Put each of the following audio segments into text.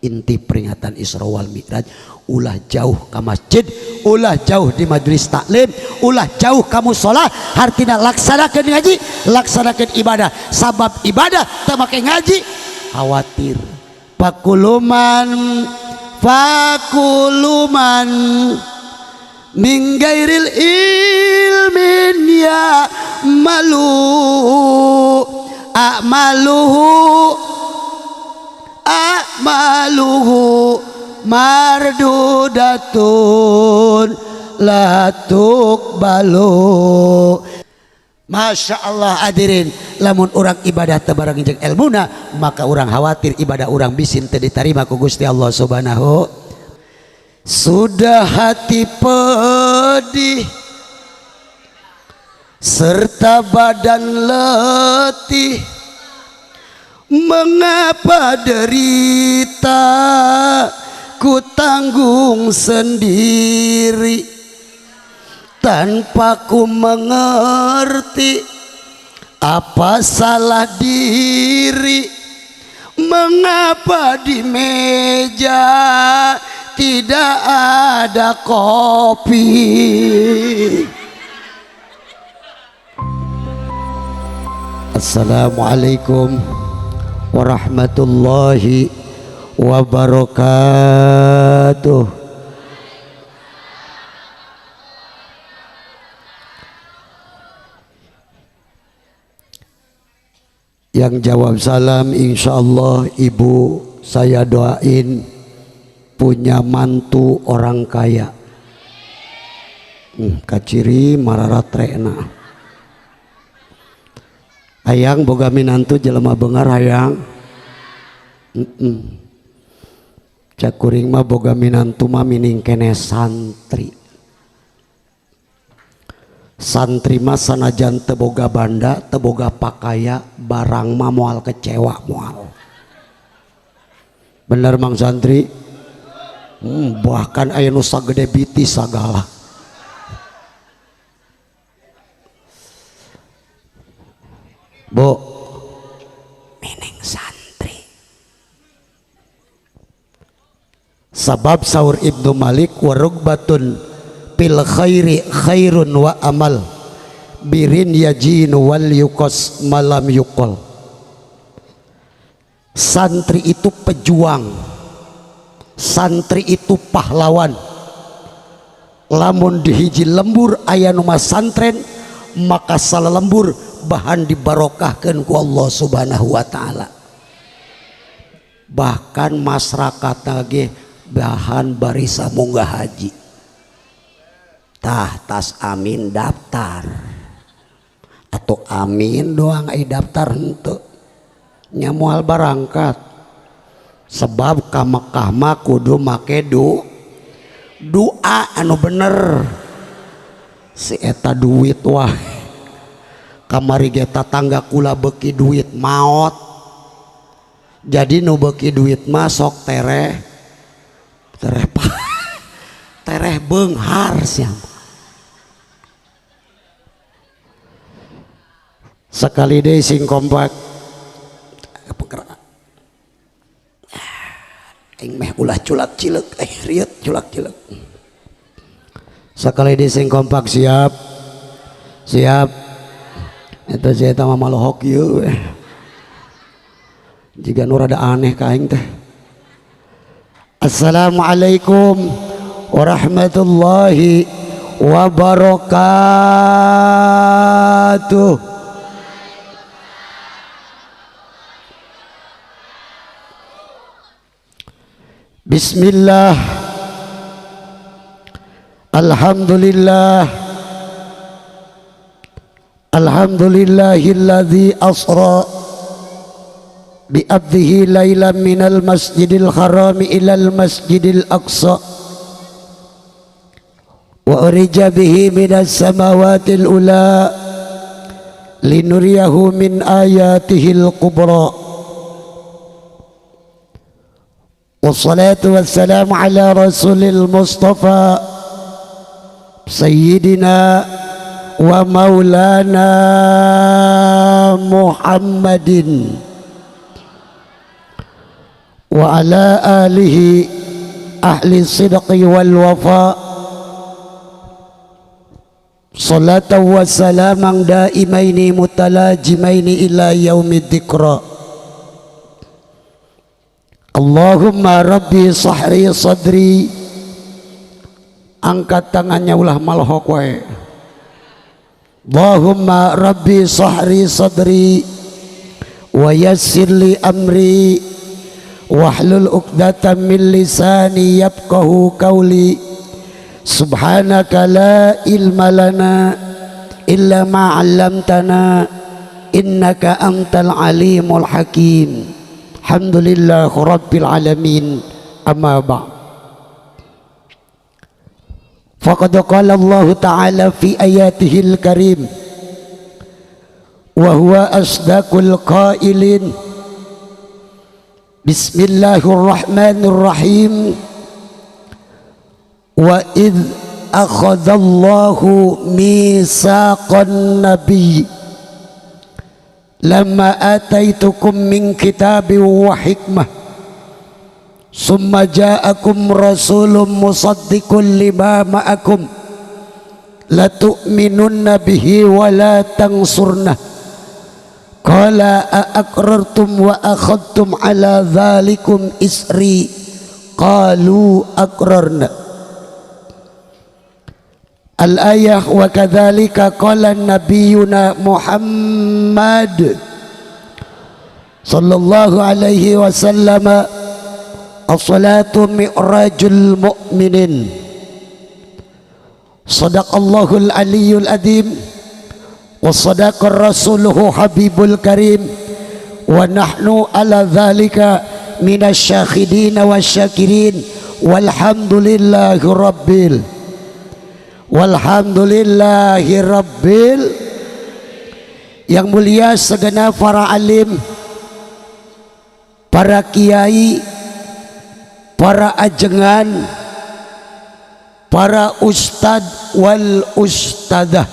Inti peringatan Isra wal Mi'raj, ulah jauh ke masjid, ulah jauh di majelis taklim, ulah jauh ka musola, hartina laksanakeun ngaji, laksanakeun ibadah. Sabab ibadah teu make ngaji khawatir. Fakuluman fakuluman min gairil ilmin ya malu a'maluhu a'maluhu mardudatun la tuqbalu. Masya Allah hadirin, lamun urang ibadah teu bareng jeung elmuna, maka urang khawatir ibadah urang bisin teu diterima ku Gusti Allah Subhanahu. Sudah hati pedih serta badan letih, mengapa derita ku tanggung sendiri tanpa ku mengerti apa salah diri, mengapa di meja tidak ada kopi. Assalamualaikum warahmatullahi wabarakatuh. Yang jawab salam insyaallah ibu saya doain punya mantu orang kaya. Kaciri mararatrekna. Hayang boga minantu jelema beungar hayang. Cak kuring mah boga minantu mah mining keneh santri. Santri mah sanajan teu boga banda, teu boga pakaya, barang mah moal kecewa moal. Bener Mang Santri? Bahkan aya nu sagede biti sagala. Bu, mining santri. Sabab saur Ibnu Malik warugbatun pil khairi khairun wa amal birin yajinu wal yukos malam yukol. Santri itu pejuang, santri itu pahlawan. Lamun dihiji lembur aya nu masantren, maka salah lembur bahan dibarokahkeun ku Allah Subhanahu wa taala. Bahkan masyarakat ge bahan barisa munggah haji. Tah tas amin daftar atau amin doang ai daftar henteu nya moal barangkat. Sebab ka Mekah mah kudu make doa anu bener. Si eta duit wah kamari ge tatangga kula beuki duit maot. Jadi nu beuki duit mah sok tereh tereh tereh beunghar sia. Sekali deui sing kompak. Aing meh ulah culak cileuk, rieut culak cileuk. Sekali deui sing kompak siap. Siap. Eta si eta mah malohok ieu we. Jiga nu rada aneh ka aing teh. Assalamualaikum warahmatullahi wabarakatuh. Bismillah, alhamdulillah, alhamdulillahilladzi asra bi abdihi lailan minal masjidil harami ilal masjidil aqsa wa urija bihi minas samawatil ula linuriyahu min ayatihil kubra. Wassalatu wassalamu ala rasulil mustafa sayyidina wa maulana Muhammadin Wa ala alihi ahli sidqi wal wafa. Salatan wa salaman daimaini mutalajimaini ila yaumid dzikra. Allahumma rabbi sahri sadri. Angkat tangannya ulah malhok wae. Allahumma rabbi sahri sadri wa yassir li amri wahlul 'uqdatam min lisani yafqahu qawli. Subhanaka la ilma lana illa ma 'allamtana innaka antal alimul hakim. Alhamdulillah rabbil alamin. Amma ba'd. Faqad qala Allah ta'ala fi ayatihil karim wa huwa asdaqul qailin. Bismillahirrahmanirrahim. Wa idh akhadallahu mitsaqan nabiy lamma ataitukum min kitabin wa hikmah summa ja'akum rasulun musaddiqun lima ma'akum latu'minunna bihi wa la tansurna. Qala a'aqrartum wa akhadtum ala dhalikum isri. Qalu aqrarna. Al-ayah. Wa kadzalika qala nabiyuna Muhammad sallallahu alaihi wasallam, as-salatu mi'rajul mu'minin. Sadaqallahul aliyyul azim wa sadaqa rasuluhu habibul karim wa nahnu ala dzalika minasyahidin wasyakirin walhamdulillahi rabbil walhamdulillahi rabbil. Yang mulia segenap para alim, para kiai, para ajengan, para ustad wal ustadzah.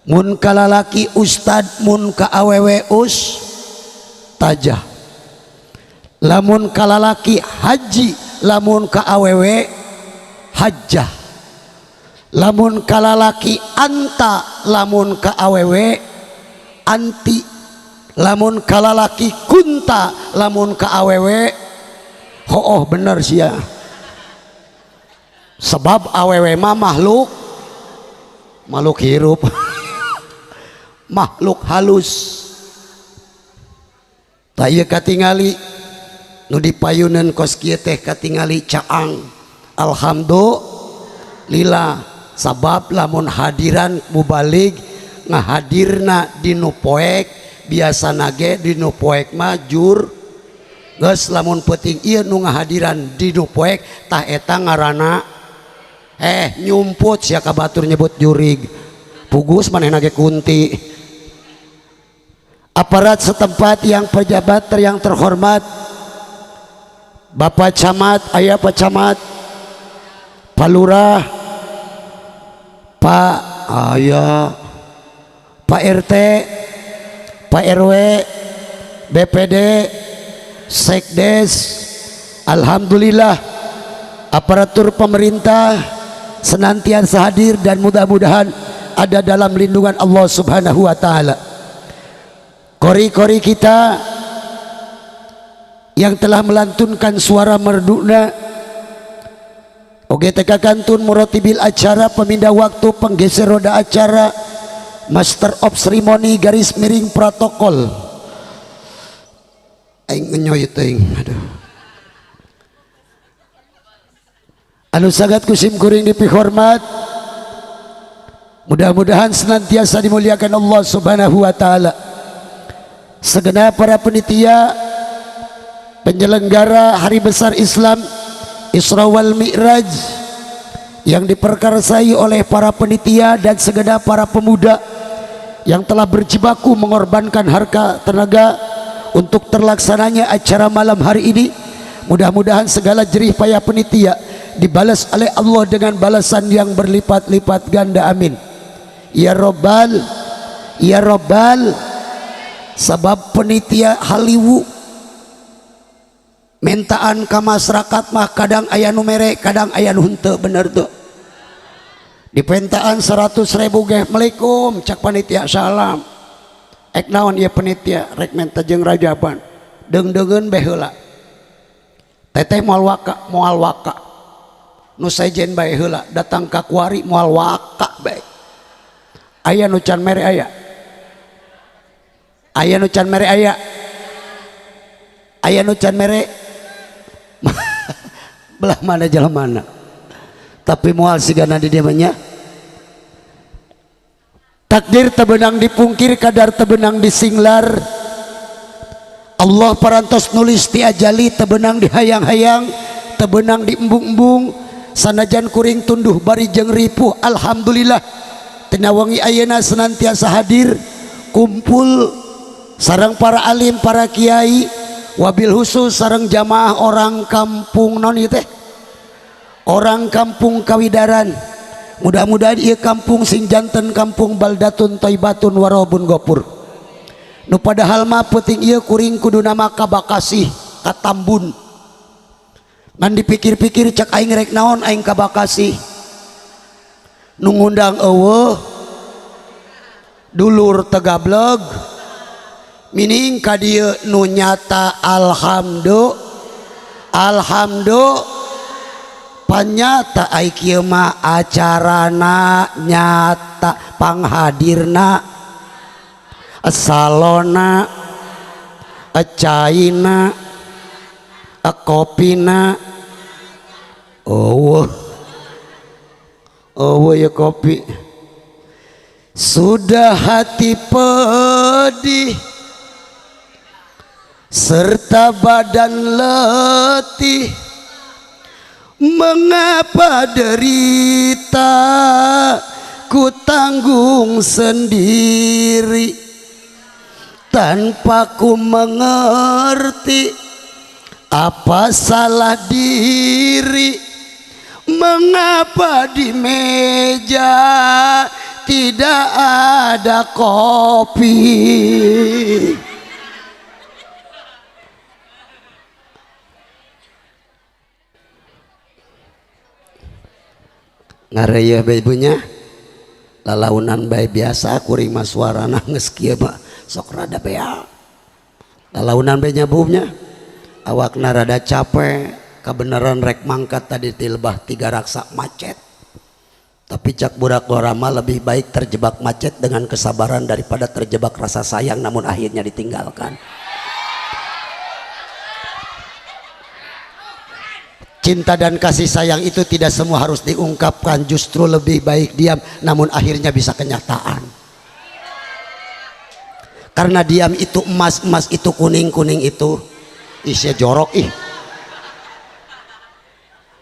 Mun kalalaki ustad, mun ka awewe ustajah. Lamun kalalaki haji, lamun ka awewe hajjah. Lamun kalalaki anta, lamun ka awewe anti. Lamun kalalaki kunta, lamun ka awewe hooh bener sia. Sebab awewe mah makhluk, makhluk hirup, makhluk halus. Tah ieu katingali nu dipayuneun kos kieu teh katingali caang. Alhamdulillah. Sabab lamun hadiran mubalig ngahadirna dinu poek, biasana ge dinu poek mah jur geus. Lamun peuting ieu nu ngahadiran dinu poek tah eta ngaranna nyumput sia ka batur nyebut jurig pugus manehna ge kunti. Aparat setempat yang pejabat yang terhormat, Bapak Camat, aya Pak Camat, Pak Lurah, Pak aya, Pak RT, Pak RW, BPD, Sekdes, alhamdulillah aparatur pemerintah senantiasa hadir dan mudah-mudahan ada dalam lindungan Allah Subhanahu wa taala. Kori-kori kita yang telah melantunkan suara merduna, OGTK kantun murotibil acara, pemindah waktu, penggeser roda acara, master of ceremony garis miring protokol. Aing ngenyoy teuing, aduh. Anu sangat kusim kuring dipihormat, mudah-mudahan senantiasa dimuliakan Allah Subhanahu wa taala. Segenap para penitia penyelenggara Hari Besar Islam Isra wal Mi'raj yang diperkarsai oleh para penitia dan segenap para pemuda yang telah berjibaku mengorbankan harta tenaga untuk terlaksananya acara malam hari ini, mudah-mudahan segala jerih payah penitia dibalas oleh Allah dengan balasan yang berlipat-lipat ganda, amin ya robbal ya robbal. Sebab penitia haliwu Mintaan ka masyarakat mah kadang aya nu mere, kadang aya nu henteu, bener tuh. Dipentaan 100.000 ge, "Assalamualaikum," cak panitia, "Salam." Ek naon ieu panitia? Rek menta jeung rajaban. Deung-deungeun bae heula. Teteh moal waka, moal waka. Nu sejen bae heula, datang ka kuari moal waka bae. Aya nu can mere aya. Aya nu can mere aya. Aya nu can mere. Belah mana jalan mana, tapi moal sigana di dieu nya. Takdir tebenang dipungkir, kadar tebenang disinglar. Allah parantos nulis ti ajali, tebenang dihayang-hayang, tebenang diembung-embung. Sanajan kuring tunduh bari jeung ripuh, alhamdulillah tina wengi ayeuna senantiasa hadir kumpul sareng para alim, para kiai, wabil khusus sareng jamaah orang kampung non ieu teh, orang kampung Kawidaran. Mudah-mudahan ieu kampung sing janten kampung baldatun thayyibatun warobun gopur. Nu padahal mah peuting ieu kuring kudu nama ka Bekasi, ka Tambun. Ngan dipikir-pikir cak aing rek naon aing ka Bekasi, nu ngundang eueuh, dulur tegableg, mining ka dieu nu nyata. Alhamdulillah, alhamdulillah, panyata ai kieu mah acarana nyata, panghadirna, salona, caina, kopina. Oh oh ya, kopi sudah hati pedih serta badan letih, mengapa derita ku tanggung sendiri tanpa ku mengerti apa salah diri, mengapa di meja tidak ada kopi. Ngareyeuh bae ibunya, lalaunan bae biasa kuring mah, suarana geus kieu mah sok rada bea. Lalaunan bae nyabubnya, awakna rada capek. Kebenaran rek mangkat tadi ti lebah tiga raksa macet, tapi cak budak gorama lebih baik terjebak macet dengan kesabaran daripada terjebak rasa sayang namun akhirnya ditinggalkan. Cinta dan kasih sayang itu tidak semua harus diungkapkan, justru lebih baik diam namun akhirnya bisa kenyataan. Karena diam itu emas, emas itu kuning, kuning itu isya jorok ih.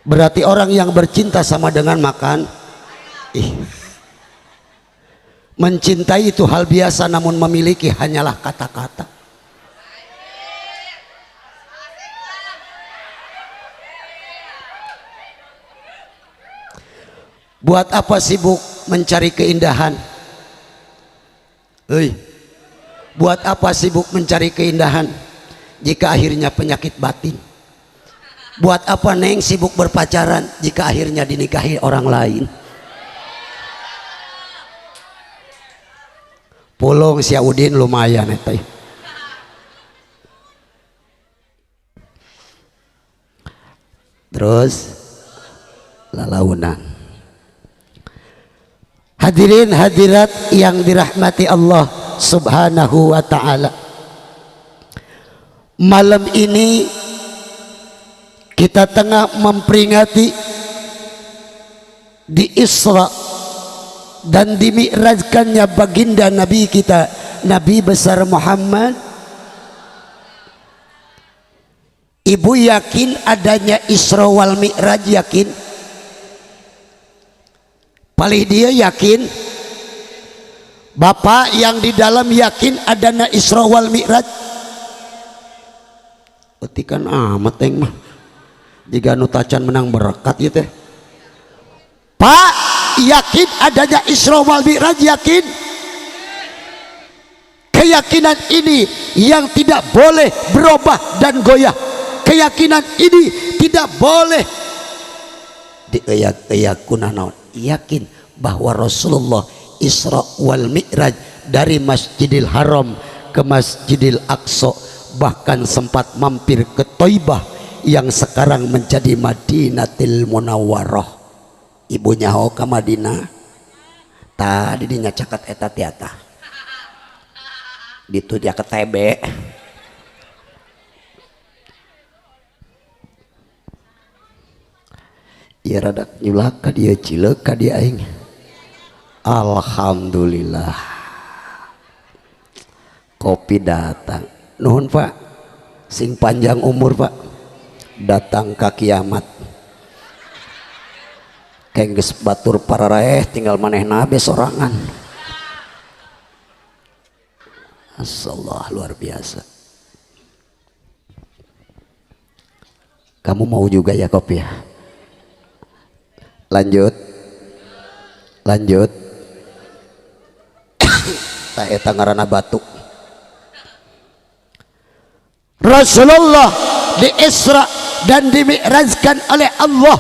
Berarti orang yang bercinta sama dengan makan ih. Mencintai itu hal biasa namun memiliki hanyalah kata-kata. Buat apa sibuk mencari keindahan? Hei, buat apa sibuk mencari keindahan jika akhirnya penyakit batin? Buat apa neng sibuk berpacaran jika akhirnya dinikahi orang lain? Pulung si Udin lumayan eta. Terus lalaunan. Hadirin hadirat yang dirahmati Allah Subhanahu wa ta'ala, malam ini kita tengah memperingati di Isra dan dimi'rajkannya baginda Nabi kita, Nabi besar Muhammad. Ibu yakin adanya Isra wal Mi'raj? Yakin? Palih dia yakin? Bapak yang di dalam yakin adanya Isra wal Mi'raj? Petikan amat yang mah jika nu tacan menang berkat ya teh. Pak yakin adanya Isra wal Mi'raj? Yakin? Keyakinan ini yang tidak boleh berubah dan goyah. Keyakinan ini tidak boleh dieyak-eyak kuna naon. Yakin bahwa Rasulullah Isra wal Mi'raj dari Masjidil Haram ke Masjidil Aqsa, bahkan sempat mampir ke Thaibah yang sekarang menjadi Madinatil Munawwarah. Ibu nyaho ka Madinah tadi dinya caket eta tiata ditu dia ke TB. Ieu rada nyulak ka dieu cileuk ka dieu aing. Alhamdulillah kopi datang. Nuhun Pak, sing panjang umur Pak, datang ka kiamat. Kengges batur pararaeh tinggal manehna be sorangan. Masyaallah, luar biasa. Kamu mau juga ya kopi ya? Lanjut. Lanjut. Tak eta ngaranna batuk. Rasulullah di Isra dan dimi'rajkan oleh Allah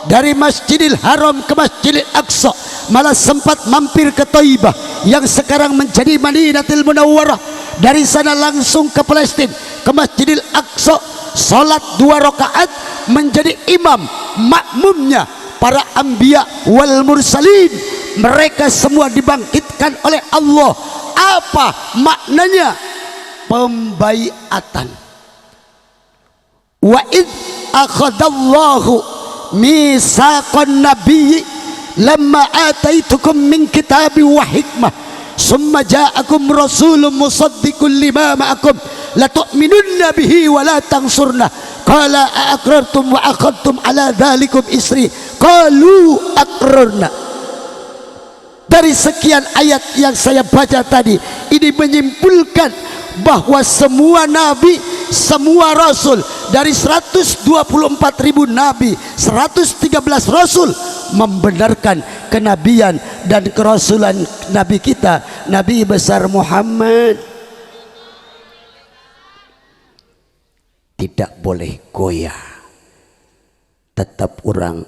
dari Masjidil Haram ke Masjidil Aqsa, malah sempat mampir ke Thaibah yang sekarang menjadi Madinatul Munawwarah. Dari sana langsung ke Palestina, ke Masjidil Aqsa, salat 2 rakaat menjadi imam makmumnya para anbiya wal mursalin. Mereka semua dibangkitkan oleh Allah. Apa maknanya? Pembaiatan. Wa id akhadallahu misaqan nabiyyi lamma ataitukum min kitabi wa hikmah summa ja'akum rasulun musaddiqun lima ma'akum latu'minunna bihi wa la tansurna qala aqrartum wa akhadtum ala dhalikum isri qalu aqrarna. Dari sekian ayat yang saya baca tadi, ini menyimpulkan bahwa semua nabi, semua rasul, dari 124.000 nabi, 113 rasul membenarkan kenabian dan kerasulan nabi kita, Nabi besar Muhammad. Tidak boleh goyah. Tetap orang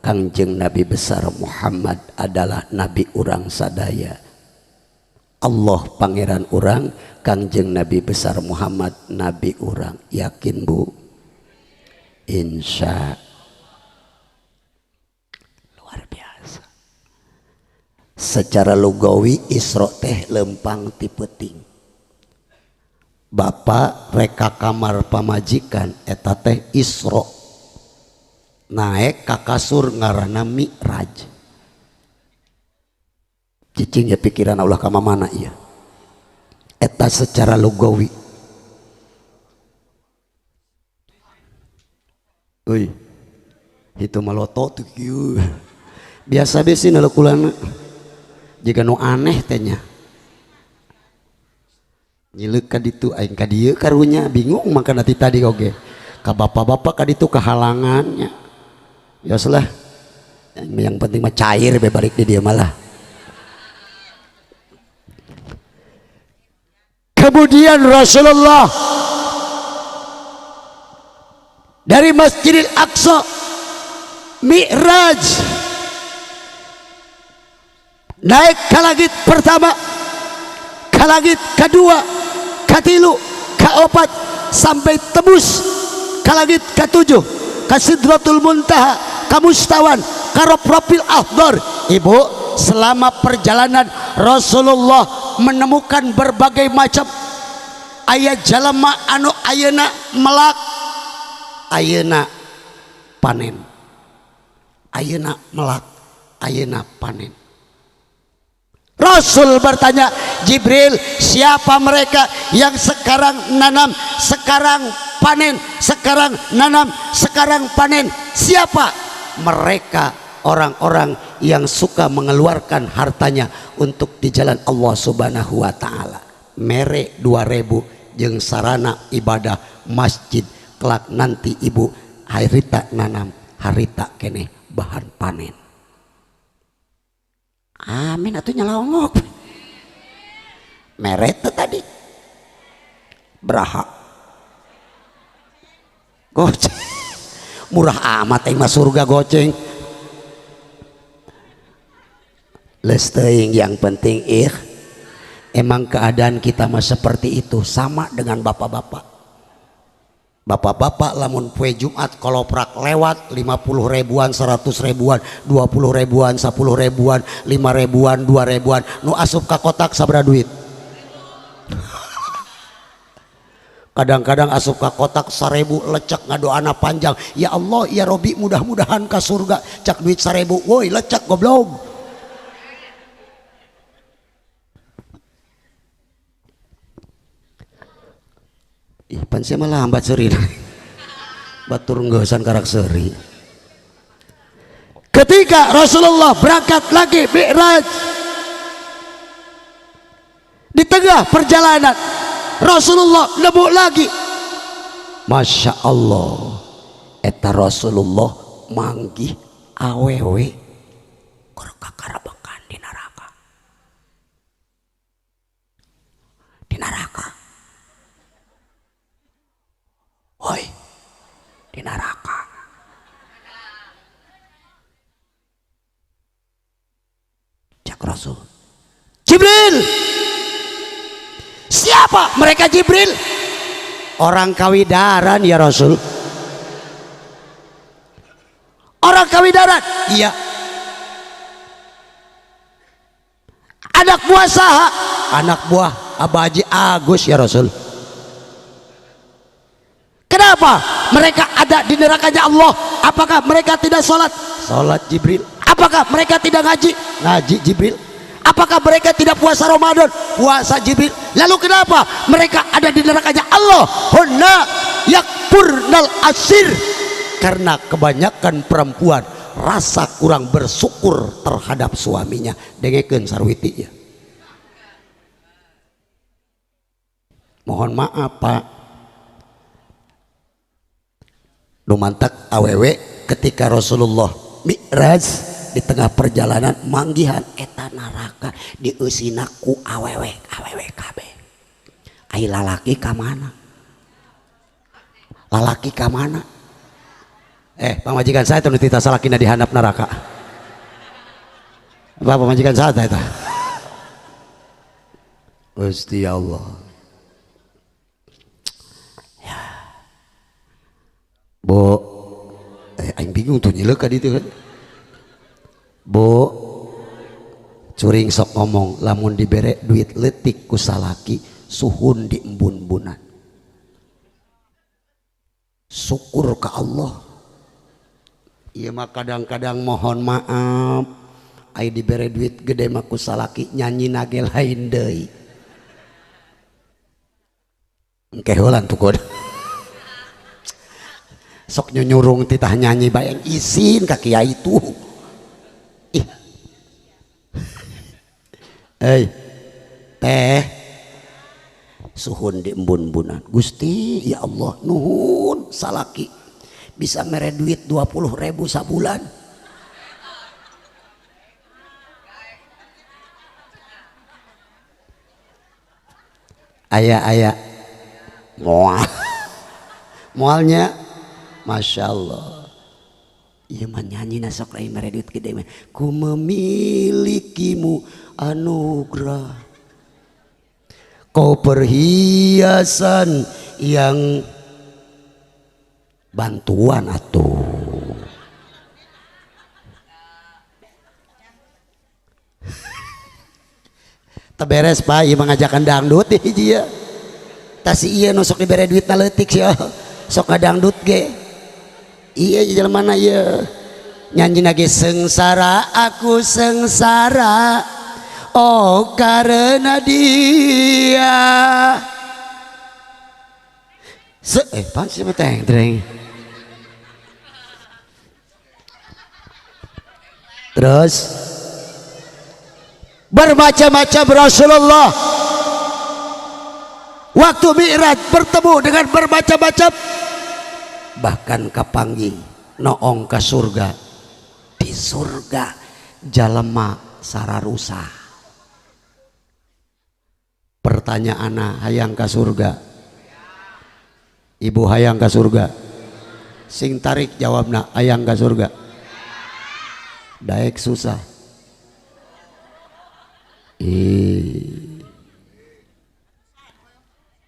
Kangjeng Nabi besar Muhammad adalah nabi urang sadaya. Allah pangeran urang, Kangjeng Nabi besar Muhammad nabi urang. Yakin Bu? Insya. Luar biasa. Secara lugawi Isra teh lempang ti peuting. Bapak reka kamar pamajikan eta teh Isra. Naik ka kasur ngaranna Mi'raj. Cicing ya pikiran Allah ka mana ieu. Eta secara lugawi. Euy. Itu maloto tuh kieu. Biasa be sih nalekulana. Jiga nu aneh teh nya. Nyileuk ka ditu aing ka dieu karunya bingung mangkana ti tadi oge. Ka bapak-bapak ka ditu kahalangannya. Ya salah. Yang penting mah cair be balik di dia malah. Kemudian Rasulullah dari Masjidil Aqsa Mi'raj naik ke langit pertama, ke langit kedua, ketilu, keempat, sampai tembus ke langit ketujuh, ke Sidratul Muntaha, ke Mustawan, ke Rofrofil Akhdar. Ibu, selama perjalanan Rasulullah menemukan berbagai macam ayat jalma anu ayeuna melak, ayeuna panen, ayeuna melak, ayeuna panen. Rasul bertanya, Jibril, siapa mereka yang sekarang nanam, sekarang panen, sekarang nanam, sekarang panen? Siapa? Mereka orang-orang yang suka mengeluarkan hartanya untuk di jalan Allah Subhanahu wa taala. Mere 2000 jeung sarana ibadah masjid, kelak nanti ibu harita nanam, harita keneh bahan panen. Amin atuh nyalongok. Mere teh tadi beraha. Goceng. Murah amat aing mah surga goceng. Leus teuing yang penting emang keadaan kita mah seperti itu, sama dengan bapak-bapak. Bapak-bapak lamun poe Jumat koloprak lewat 50 ribuan, 100 ribuan, 20 ribuan, 10 ribuan, 5 ribuan, 2 ribuan, nu asup ka kotak sabaraha duit. Kadang-kadang asup ka kotak 1000 lecek ngadoana panjang, ya Allah ya Robi mudah-mudahan ka surga, cak duit 1000, woi lecek goblok. Ih, pan sia mah lambat seuri. Batur ngeusan karak seuri. Ketika Rasulullah berangkat lagi Mi'raj, di tengah perjalanan Rasulullah nemu lagi, Masya Allah, eta Rasulullah manggih awewe keur kakarabekan di neraka. Di neraka. Woi, di neraka. Cak Rasul, Jibril. Siapa mereka Jibril? Orang kawidaran ya Rasul. Orang kawidaran? Iya. Anak buah saha? Anak buah Abah Haji Agus ya Rasul. Kenapa mereka ada di nerakanya Allah? Apakah mereka tidak sholat? Sholat Jibril. Apakah mereka tidak ngaji? Ngaji Jibril. Apakah mereka tidak puasa Ramadan? Puasa Jibril. Lalu kenapa mereka ada di nerakanya Allah? Hunna yakfurnal asir. Karena kebanyakan perempuan rasa kurang bersyukur terhadap suaminya. Dengekeun sarwiti ya. Mohon maaf Pak, lumantak awewe ketika Rasulullah Mi'raj di tengah perjalanan manggihan eta neraka dieusina ku awewe awewe kabeh. Ai lalaki ka mana? Lalaki ka mana? Pamajikan saya teh nu tita salakina di handap neraka. Apa pamajikan saya teh eta? Gusti Allah. Ya. Bu, aing bingung tuh nyileuk ka ditu kan. Bu, curing sok ngomong lamun dibere duit leutik ku salaki suhun di embun-embunan. Syukur ka Allah. Ieu mah kadang-kadang mohon maaf, ai dibere duit gede mah ku salaki nyanyi nage lain deui. Engke heula tuh kod. Sok nyunyurung titah nyanyi bayang isin ka kiai tuh. Ih. Teh suhun di embun-embunan. Gusti ya Allah nuhun salaki bisa mere duit 20.000 sabulan. Aya-aya moal. Moalnya Masya Allah. Ieu mah nyanyi na sok lain mere duit gede mah. Ku memilikimu anugerah, kau perhiasan yang bantuan atuh. Teberes Pak, ieu mengajakan dangdut hiji ya. Tas ieu nu sok dibere duit na leutik sia. Sok ngadangdut ge. Iya jelema mana ieu. Nyanyi lagi sengsara aku sengsara, oh karena dia. Pan siapa teng teng. Terus bermacam-macam Rasulullah waktu Mi'raj bertemu dengan bermacam-macam, bahkan kapanggih noong ke surga. Di surga jalema sararusa. Pertanyaanna hayang ka surga? Ibu hayang ka surga? Sing tarik jawabna hayang ka surga. Daek susah. Ih.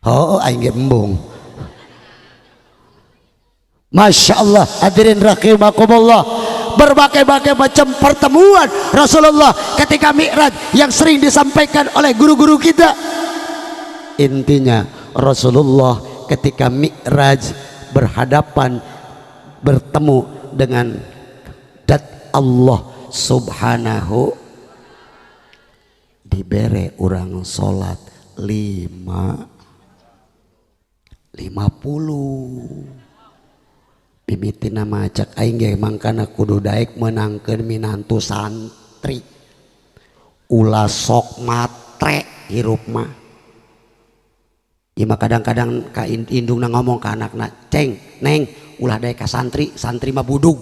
Oh, aing ge embung. Masya Allah, hadirin rahimakumullah. Berbagai-bagai macam pertemuan Rasulullah ketika Mi'raj yang sering disampaikan oleh guru-guru kita. Intinya Rasulullah ketika Mi'raj berhadapan, bertemu dengan dat Allah Subhanahu, dibere urang salat 5.50. Mimitina mah cek aing ge mangkana kudu daek meunangkeun minantu santri. Ulah sok matre hirup mah. Ieu mah kadang-kadang ka indungna ngomong ka anakna, "Ceng, Neng, ulah daek ka santri, santri mah budug."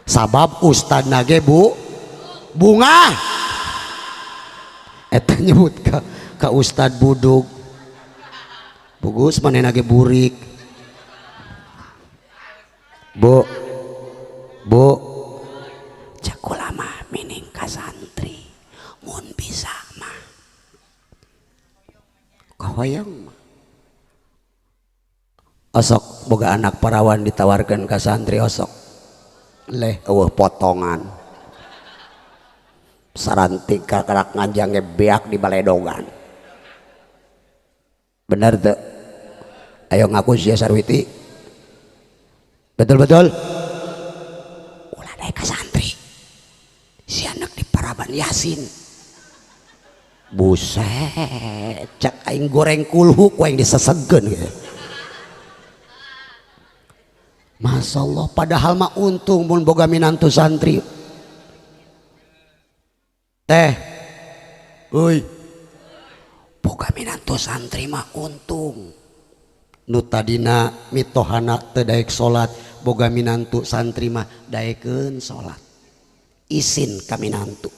Sabab ustadna ge bu bungah. Eta nyebut ka ustad budug. Bugus manehna ge burik. Bu, bu, cek ulama mining ka santri, mun bisa mah kahoyong mah. Osok boga anak parawan ditawarkan ka santri osok, leh eueuh potongan, sarantik karak ngajang ge beak di baledogan. Bener teu? Ayo ngaku sia Sarwiti. Betul-betul ulah daek ka santri si anak di paraban Yasin. Buset, cek aing goreng kulhu ku aing disesegeun gitu. Masya Allah, padahal mah untung mun boga minantu santri. Teh, euy, boga minantu santri mah untung. Nu tadina mitohana teu daek salat, boga minantu santri mah daekeun salat. Isin ka minantu.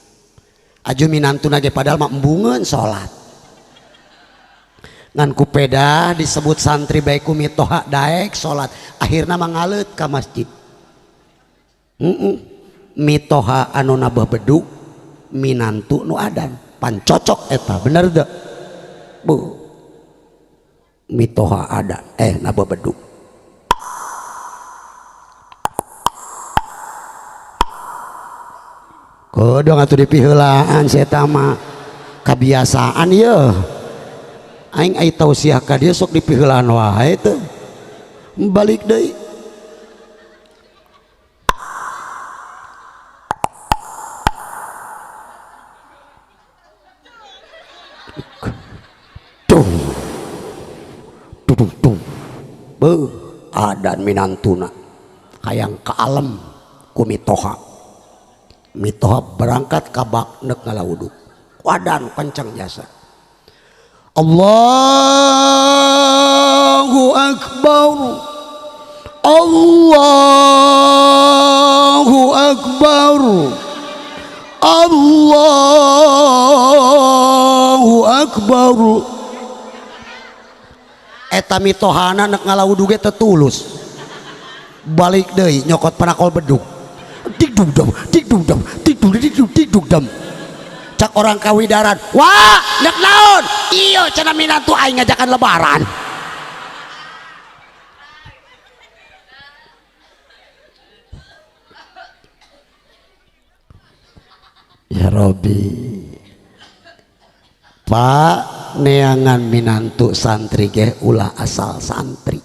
Aju minantu nage padahal mah embungeun salat. Ngan ku peda disebut santri bae ku mitoha daek salat, akhirna mah ngaleut ka masjid. Mitoha anu nabah bedug, minantu nu adan, pan cocok eta, bener teu? Bu. Mitoha adan, nabah bedug. Kodong atuh dipiheulaan si eta mah kabiasaan yeuh. Aing ai tausiah ka dieu sok dipiheulaan wae teh. Balik deui. Tuh. Tuh tuh. Beuh, adan minantuna hayang ka alem ku mitoha. Mitoha berangkat ka bak neuk ngalawuduk. Wadan kenceng jasa. Allahu Akbar, Allahu Akbar, Allahu Akbar. Eta mitohana nek ngalawudug ge teu tulus. Balik deui nyokot panakol bedug. Digdug dam, digdug dam, digdug digdug digdug dam. Cak orang kawidaran, wah nek naon? Iyo cenah minantu aing ngajakan lebaran. Ya Robi, Pak, neangan minantu santri ge ulah asal santri,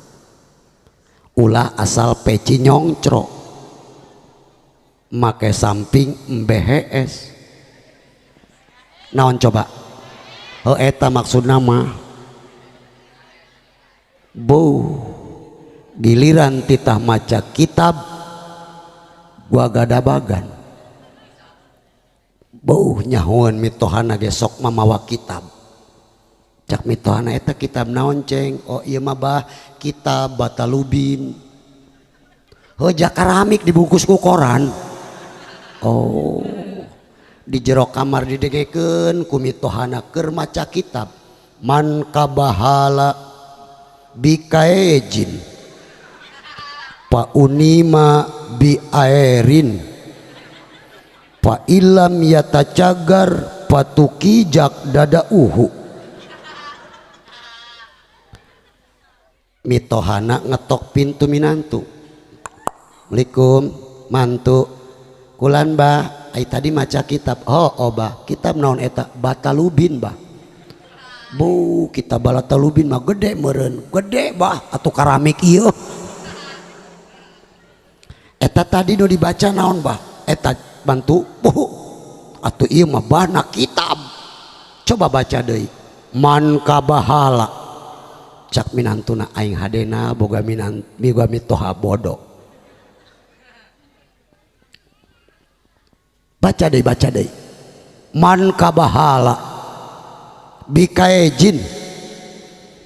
ulah asal peci nyongcro, make samping MBHS. Naon coba? Oh eta maksudna mah. Bu, giliran titah maca kitab gua gadabagan. Beuh nyahoeun mitohana ge sok mamawa kitab. Cak mitohana eta kitab naon ceng? Oh ieu mah bah kitab Batalubin. Heuh jakaramik dibungkus ku koran. Oh, di jero kamar didengekeun ku mitohana keur maca kitab. Man kabahala bikaejin Pa unima bi aerin pa ilam yatacagar patukijak dada uhu. Mitohana ngetok pintu minantu. Assalamualaikum mantu kulan bah ai tadi maca kitab. Oh, oh bah kitab naon eta batalubin bah. Bu kitab batalubin mah gede meureun gede bah atuh karamik ieu. Eta tadi nu dibaca naon bah eta bantu bu atuh ieu mah bana kitab. Coba baca deui man kabahala cak minantuna aing hadena boga minan boga mitoha bodoh. Baca deui man kabahala bikaejin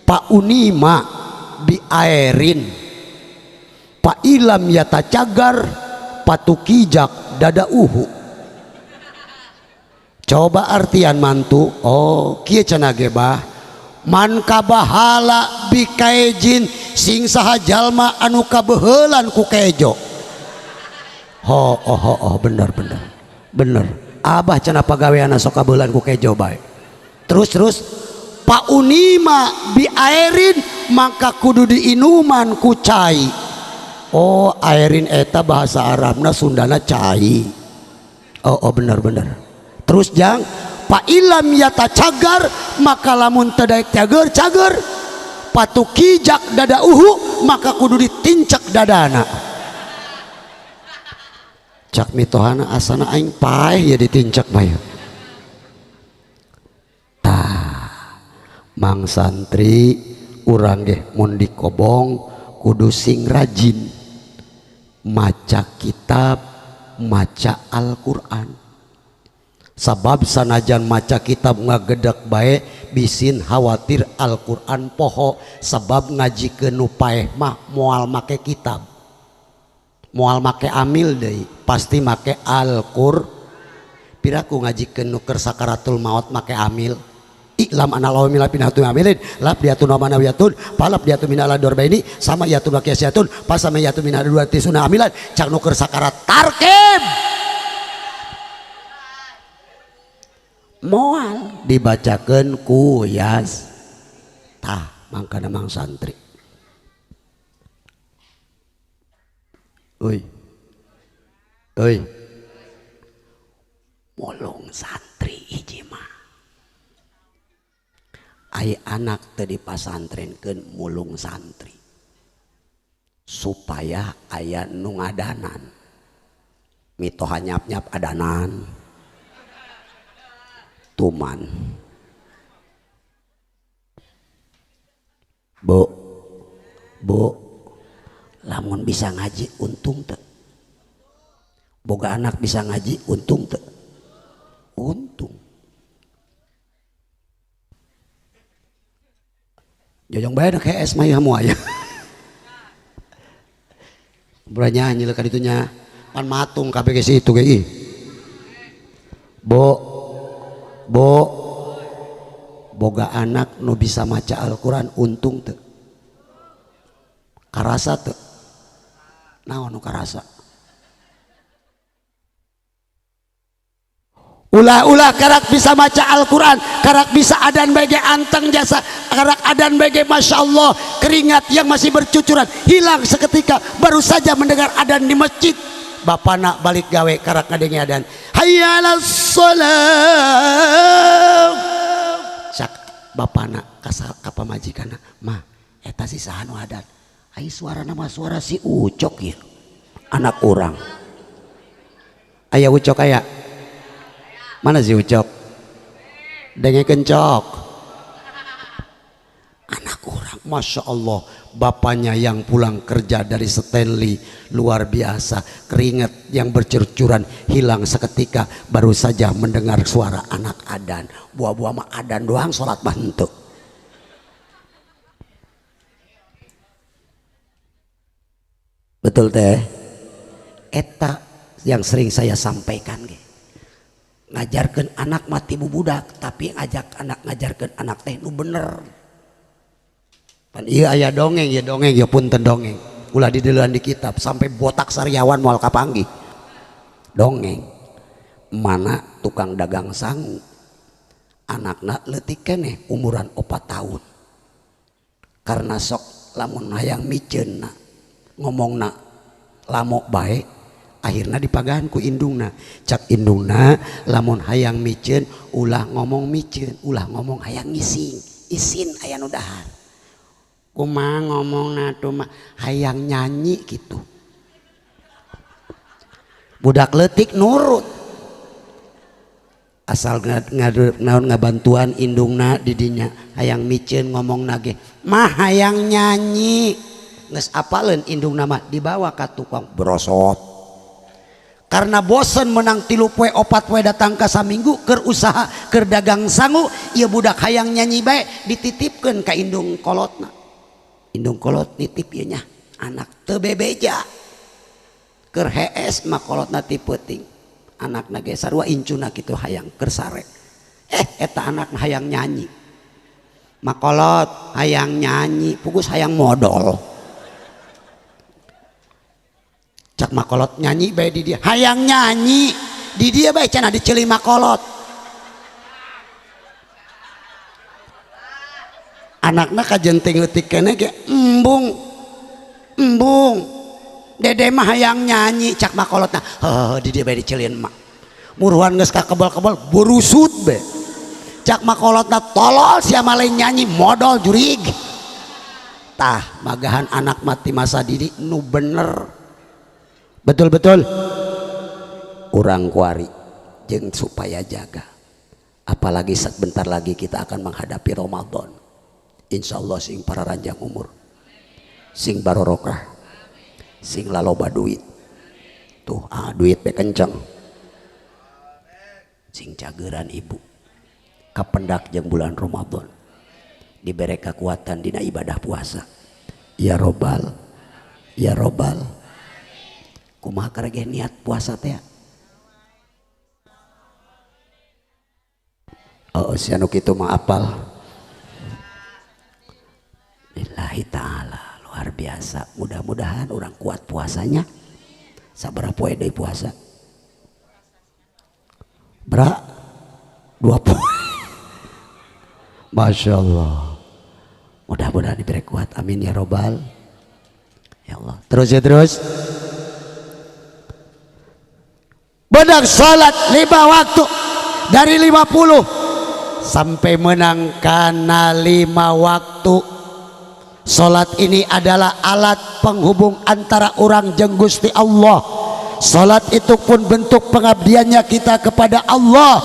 pa unima bi aerin pa ilam yatacagar patukijak dada uhu. Coba artian mantu. Oh kieu cenah ge bah man kabahala bikaejin sing saha jalma anu kabeuheulan ku kejo. Oh oh oh, oh bener bener bener abah cenah pagaweana sok kabeuheulan ku kejo bae. Terus terus pa unima bi aerin maka kudu diinuman ku cai. Oh aerin eta bahasa Arabna Sundana cai. Oh, oh bener bener. Terus jang pa ilam yata cagar maka lamun teu daek cager cager patukijak dada uhu maka kudu ditincak dadana. Cak mitohana asana aing paeh ya ditincak mah ya. Tah mang santri urang ge mun dikobong kudu sing rajin maca kitab maca Al-Qur'an. Sabab sanajan maca kitab ngagedek bae bisin khawatir Al-Qur'an poho sabab ngajikeun nu paeh mah moal make kitab moal make amil deui pasti make Al-Qur. Piraku ngajikeun nu keur sakaratul maot make amil iklam analau mila pinatu amilin lap diatun mana wiyatun palap diatun minala dorbaini sama yatun wakiasiatun pasama yatun minala dua tisuna amilan cak nu keur sakarat tarkim moal dibacakeun ku yas. Tah mangkana mang santri. Oi oi molong santri hiji mah ai anak teu dipasantrenkeun mulung santri supaya aya nu ngadanan mitoha nyap-nyap adanan tuman. Bu bu lamun bisa ngaji untung teu boga anak bisa ngaji untung teu untung. Jojong bae nak es mah ya moal ya. Beranyanyi leuh ka ditunya pan matung kabeh ge situ ge ih. Bu bu boga anak nu bisa maca Al-Qur'an untung teu karasa teu naon nu karasa. Ulah-ulah karak bisa maca Al-Qur'an karak bisa adan bege anteng jasa karak adan bege Masya Allah keringat yang masih bercucuran hilang seketika baru saja mendengar adan di masjid. Bapak nak balik gawe karak ngadenge adan hayya 'alas shalah cak bapak nak kasal ka pamajikanna mah eta si saha nu adan ai suarana mah suara si Ucok ya anak urang aya Ucok aya mana si Ucok dengekeun cok anak urang Masya Allah bapaknya yang pulang kerja dari Stanley luar biasa keringat yang bercucuran hilang seketika baru saja mendengar suara anak adan. Buah-buah mah adan doang sholat mah henteu. Betul teh eta yang sering saya sampaikan ge ngajarkeun anak mati bubudak tapi ngajak anak ngajarkeun anak teh nu bener. Pan ieu aya dongeng ya dongeng ya punten dongeng. ulah dideuleuan di kitab sampai botak sariawan moal kapanggih. Dongeng mana tukang dagang sangu anakna leutik keneh umuran 4 tahun. Karena sok lamun hayang miceunna ngomongna lamok bae akhirna dipagahan ku indungna. Cak indungna lamun hayang miceun ulah ngomong miceun, ulah ngomong hayang ngising, isin aya nu dahar. Kumaha ngomongna tuh mah hayang nyanyi gitu. Budak leutik nurut. Asal naon ngabantuan indungna didinya hayang miceun ngomongna ge mah hayang nyanyi. Geus apaleun indungna mah dibawa ka tukang brosot. Karena bosen menang 3 poe 4 poe datang ka saminggu keur usaha keur dagang sangu ieu budak hayang nyanyi bae dititipkeun ka indung kolotna. Indung kolot nitip ieu nya anak teu bebeja keur hees mah kolotna ti peuting anakna ge sarua incuna kitu hayang keur sare eta anakna hayang nyanyi makolot hayang nyanyi pugus hayang modol cak makolot nyanyi bae di dia hayang nyanyi di dia bae cenah diceuli makolot anakna kajenting leutik keneh ge embung embung dede mah hayang nyanyi cak makolotna heuh di dia bae diceulieun emak muruhan geus kakebel-kebel burusut be cak makolotna tolol sia mah lain nyanyi modol jurig. Tah magahan anak mati masa didi nu bener betul-betul urang kuari jeung supaya jaga apalagi sebentar lagi kita akan menghadapi Ramadan. Insya Allah sing para ranjang umur sing barorokah sing laloba duit tuh duit be kenceng sing cageran ibu kapendak jeung bulan Ramadan dibere kekuatan dina ibadah puasa ya robbal ya robbal. Kumaha karegeh niat puasa teh? Oh si anu kitu mah apal. Lillahi ta'ala luar biasa. Mudah-mudahan orang kuat puasanya. Sabaraha poe deui puasa? Bra 2 poe. Masya Allah. Mudah-mudahan diberi kuat. Amin ya robbal. Ya Allah. Terus ya terus. Menang salat 5 waktu dari 50 sampai menang kana 5 waktu. Salat ini adalah alat penghubung antara orang jeung Gusti Allah. Salat itu pun bentuk pengabdiannya kita kepada Allah.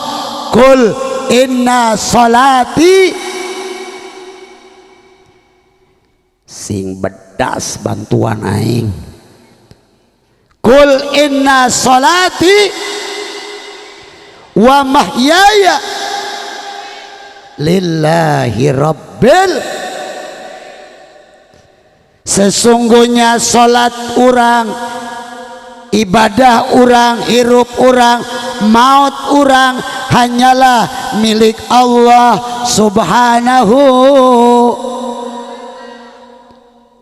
Kul inna salati sing bedas bantuan aing. Kul inna salati wa mahyaya lillahi rabbil. Sesungguhnya salat urang, ibadah urang, hirup urang, maut urang hanyalah milik Allah subhanahu.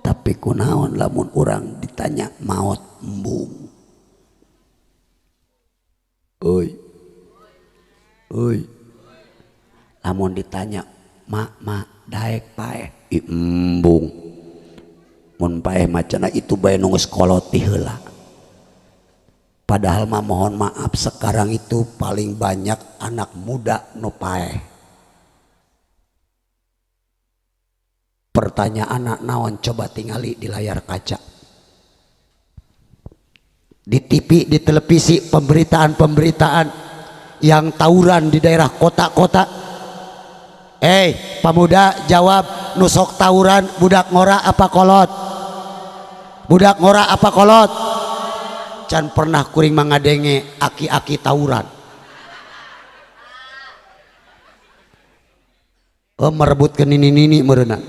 Tapi kunaon lamun urang ditanya maut embung. Oi. Oi. Lamun ditanya mak mak daek paeh embung. Mun paeh macana itu bae nu geus kolot ti heula. Padahal mah mohon maaf sekarang itu paling banyak anak muda nu paeh. Pertanyaan anak naon coba tingali di layar kaca. Di TV, di televisi, pemberitaan-pemberitaan yang tawuran di daerah kota-kota. Pemuda jawab, nusok tawuran budak ngora apa kolot? Budak ngora apa kolot? Can pernah kuring mangadenge aki-aki tawuran. Oh, merebutkan nini-nini meureunan.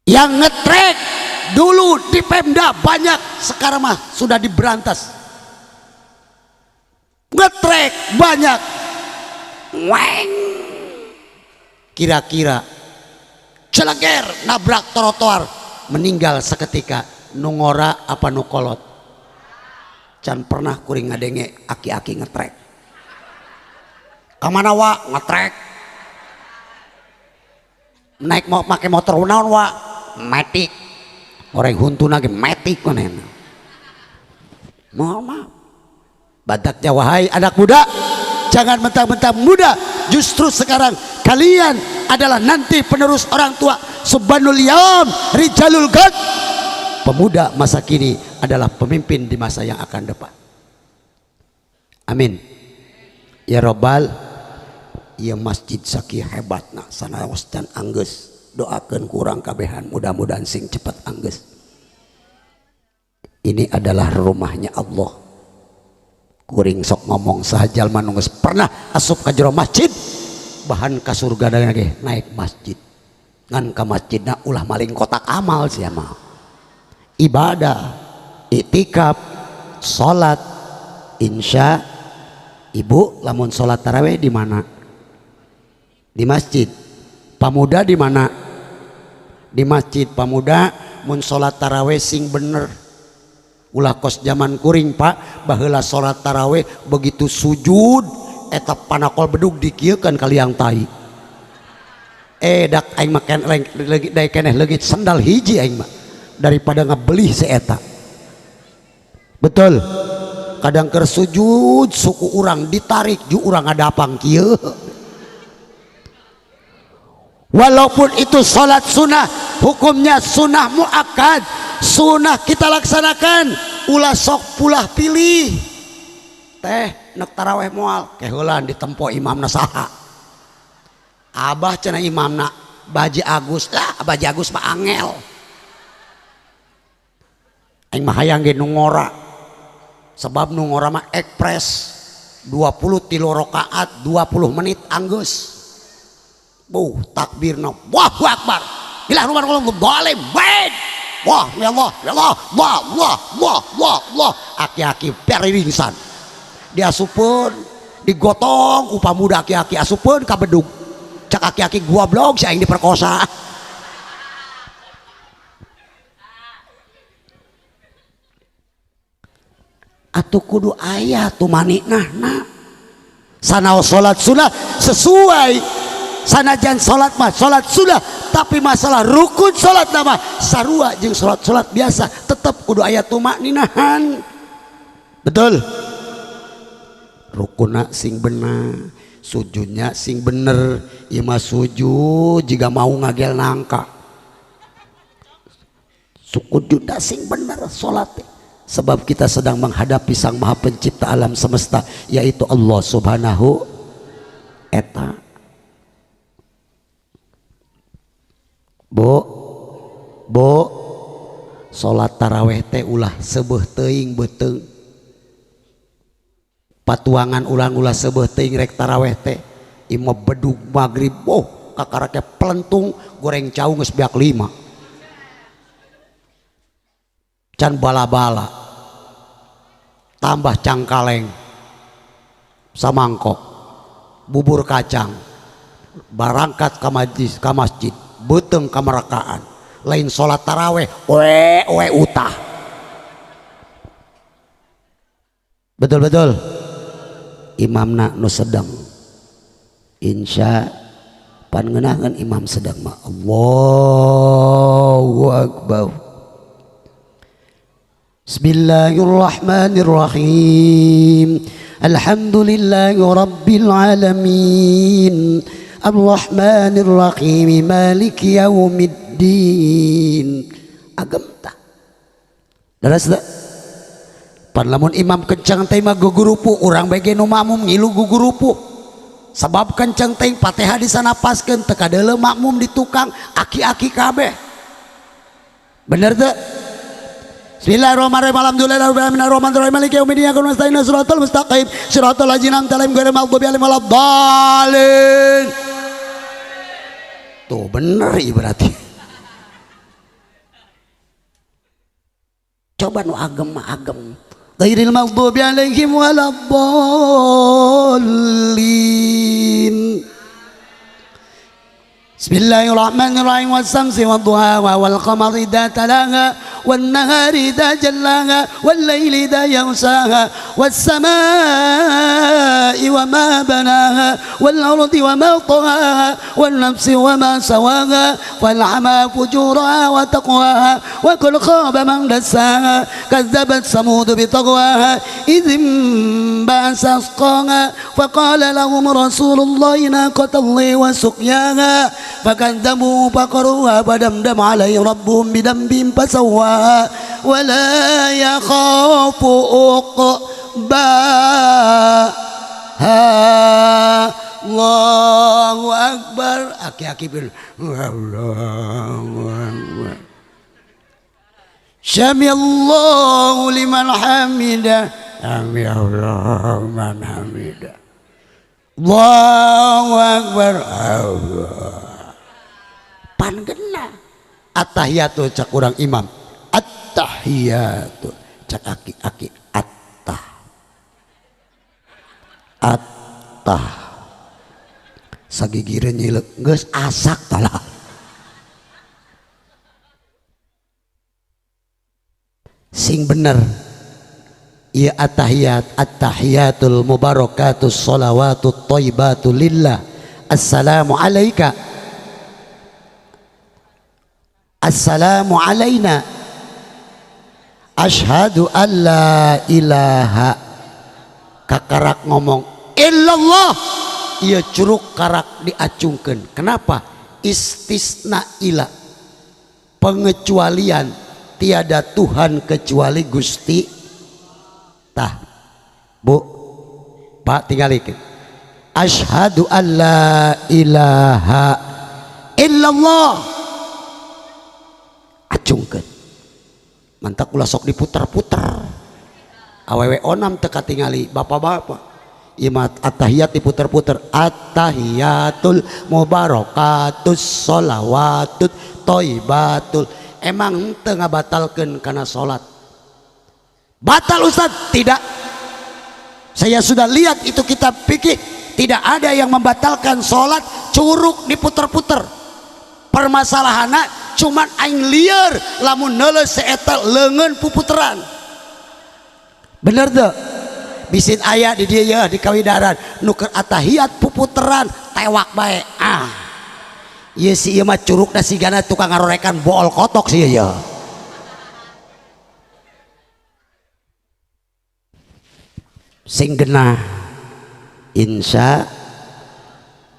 Yang ngetrek dulu di Pemda banyak, sekarang mah sudah diberantas. Ngetrek banyak. Weng. Kira-kira Celeger nabrak trotoar, meninggal seketika. Nu ngora apa nu kolot? Can pernah kuring ngadenge aki-aki ngetrek. Kamana wa? Ngetrek. Naik mau make motor naon wa? Matic. Orang huntuna ge matic manehna. Mohon maaf. Bataknya wahai anak muda, jangan mentang-mentang muda, justru sekarang kalian adalah nanti penerus orang tua. Subhanul yaum rijalul gad. Pemuda masa kini adalah pemimpin di masa yang akan depan. Amin. Ya robbal. Ya masjid saki hebatna sanaos dan anggeus. Doakeun kurang kabehan mudah-mudahan sing cepat anggeus. Ini adalah rumahnya Allah. Kuring sok ngomong saha jalma nu geus pernah asup ka jero masjid bahan ka surga ge naik masjid. Ngan ka masjidna ulah maling kotak amal sia mah. Ibadah, iktikaf, salat, insya. Ibu lamun salat tarawih di mana? Di masjid. Pamuda di mana? Di masjid. Pamuda mun salat tarawih sing bener. Ulah kos zaman kuring pak, baheula salat tarawih begitu sujud eta panakol bedug dikieukeun ka liang tai. Dak aing mah leungit keneh leungit sendal hiji aing mah daripada ngebelih si eta. Betul. Kadang keur sujud suku urang ditarik ju urang ngadapang kieu. Walaupun itu salat sunnah, hukumnya sunnah muakkad, sunnah kita laksanakan. Ulah sok pulah pilih. Teh nek taraweh moal keheulan ditempo imamna saha. Abah cenah imamna Baji Agus lah, Baji Agus mah angel. Aing mah hayang ge nu ngora. Sebab nu ngora mah ekspres 23 rakaat 20 menit anggeus. Buh takbirna Allahu akbar. Bila rumah Allah zalim baik. Wah ya Allah ya Allah Allah Allah Allah Allah Allah. Aki-aki periringsan. Diasupeun digotong ku pamuda aki-aki asupeun ka bedug. Cak aki-aki gua blog si aing diperkosa. Atuh kudu aya tumaninah na. Sanaos salat sunah sesuai. Sanajan salat mah salat sunnah, tapi masalah rukun salat nama sarua jeung salat-salat biasa tetep kudu aya tumakninahan. Betul. Rukunna sing bener, sujudnya sing bener. Ieu mah sujud jiga mau ngagel nangka. Sujudna sing bener salat. Sebab kita sedang menghadapi Sang Maha Pencipta alam semesta, yaitu Allah Subhanahu eta. Bu, bu, salat taraweh teh ulah seubeuh teuing beuteung. Patuangan ulang ulah seubeuh teuing rek taraweh teh. Imah bedug magrib, oh kakarake pelentung goreng cau geus beak 5. Can bala-bala. Tambah cangkaleng. Samangkok. Bubur kacang. Barangkat ka majlis, ka masjid. Beuteung kamerakaan lain salat taraweh we we utah. Betul betul. Imamna nu sedang insya pan ngeunaheun imam sedang mah Allahu akbar. Bismillahirrahmanirrahim. Alhamdulillahi rabbil alamin. Ar-Rahmanir-Rahim Maliki Yaumiddin. Agem tah. Daras teh. Pan lamun imam kencang teh mah gugurupu, urang bae ge nu makmum ngilu gugurupu. Sabab kencang teh Fatihah disanapaskeun teu kadeuleu makmum di tukang aki-aki kabeh. Bener teh? Bismillahirrahmanirrahim. Alhamdulillahirabbil alamin arrahmanirrahim maliki yaumiddin iyyaka nasta'in ihdinas siratal mustaqim siratal ladzina an'amta 'alaihim ghairil maghdubi 'alaihim waladdallin. Tuh bener ieu berarti. Coba nu agem mah agem. Ghairil maghdubi 'alaihim waladdallin. Bismillahirrahmanirrahim. Wassamsi wadduhaha wal qamari idza talaha wan nahari idza jallaha wal laili idza yaghshaha was samaa'i wa ma banaha wal ardi wa ma tahaha wan nafsi wa ma sawaha falhama fujuraha wa taqwaha wa qad khaba man dassaha kazzabat samud bi taghwaha idh ba'asa asqaha faqala lahum rasulullahi naqatallahi wa suqyaha فكذبوا فقروها فدمدم عليهم ربهم بذنبهم فسواها ولا يخاف عقباها. Allahu akbar. Aki-aki bil Allahu akbar. Sami Allahu liman hamidah. Sami Allahu liman hamidah. Allahu akbar. Allah. Pan gena attahiyatu cak urang imam, attahiyatu cak aki-aki attah attah sagigireun nyileuk geus asak talah. Sing bener ieu attahiyat, attahiyatul mubarakatus sholawatut thayyibatu lillah. Assalamu alaika, assalamu alaina, asyhadu alla ilaha. Kakarak ngomong illallah, ieu curug karak diacungkeun. Kenapa? Istisna ila, pengecualian, tiada Tuhan kecuali Gusti. Tah Bu, Pak, tinggalikeun asyhadu alla ilaha illallah, acungkeun. Mantak ulah sok diputer-puter. Awewe onam teu katingali bapak-bapak. Ieu mah attahiyat diputer-puter. Attahiyatul mubarakatus sholawatut thayyibatul. Emang henteu ngabatalkeun kana salat. Batal Ustaz? Tidak. Saya sudah lihat itu kitab fikih, tidak ada yang membatalkan salat curug diputer-puter. Permasalahanna cuman aing lieur lamun neuleuh seeta leungeun puputeran. Bener teu? Bisin aya di dieu ya di kawidaran nu keur atahiyat puputeran tewak bae. Ah. Ieu si ieu mah curugna sigana tukang ngarorekan bool kotok sih ya. Sing genah insya,